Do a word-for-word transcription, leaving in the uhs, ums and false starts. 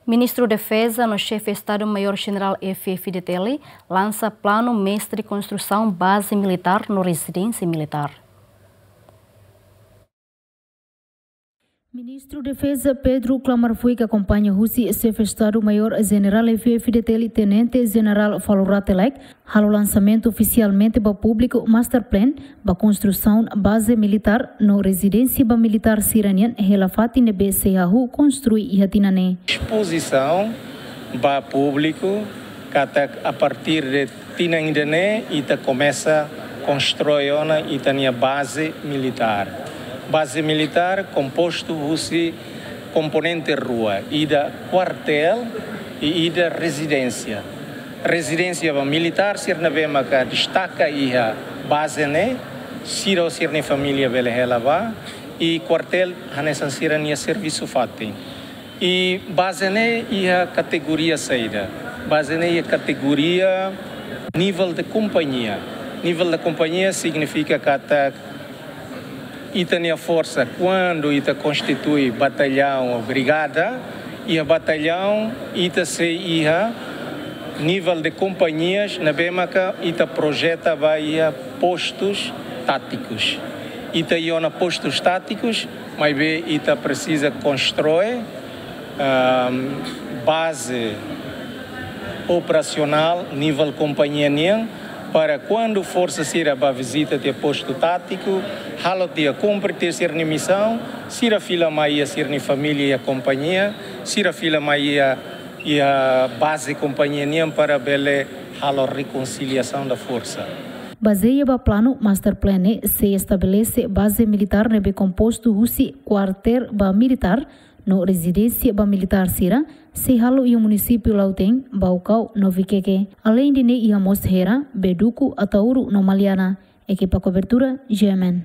Ministru Defeza no Xefe Estadu Maiór Jenerál F-FDTL lansa planu mestre konstrusaun baze militár no rezidénsia militár. Ministru Defeza Pedro Klamar Fuik akompaña husi Xefe Estadu Maiór Jenerál F-FDTL Tenente Jenerál Falur Rate Laek halo lansamentu ofisialmente ba públiku master plan ba konstrusaun baze militár no rezidénsia ba militár sira-nian hela fatin ne'ebé sei hahú konstrui iha tinan ne'e. Espozisaun ba públiku katak a partir de tinan ida-ne'e ita komesa konstrui ona ita-nia baze militár. Baze militár kompostu husi komponente rua, ida kuartél i ida rezidénsia. Rezidénsia ba militár sira ne'ebé maka destaka iha baze ne'e, sira ho sira-nia família bele hela ba, i kuartél hanesan sira-nia servisu fatin. I baze ne'e iha kategoria saida? Baze ne'e iha kategoria nivel de kompañia. Nivel de kompañia signifika katak ita-nia forsa, kuandu ita konstitui batallaun ou brigada, iha batallaun ita sei iha nivel de kompañias ne'ebé maka ita projeta ba iha postus tátikus. Ita iha ona postus tátikus, maibé ita presiza konstrui, ahm, baze operasionál nivel kompañia nian, para kuandu forsa sira ba vizita tiha postu tátiku, halo tiha, kumpre tiha sira-nia misaun, sira fila mai iha sira-nia família iha kompañia, sira fila mai iha, iha baze kompañia nian para bele halo rekonsiliasaun da forsa. Bazeia ba planu master plan ne'e sei estabelese baze militár ne'ebé kompostu husi kuartél ba militár no rezidénsia ba militár sira, sei halo iha munisípiu Lautém, Baucau no Viqueque. Aleinde ne'e iha mós Hera, Beduco, Ataúro no Maliana. Ekipa kobertura, G M N.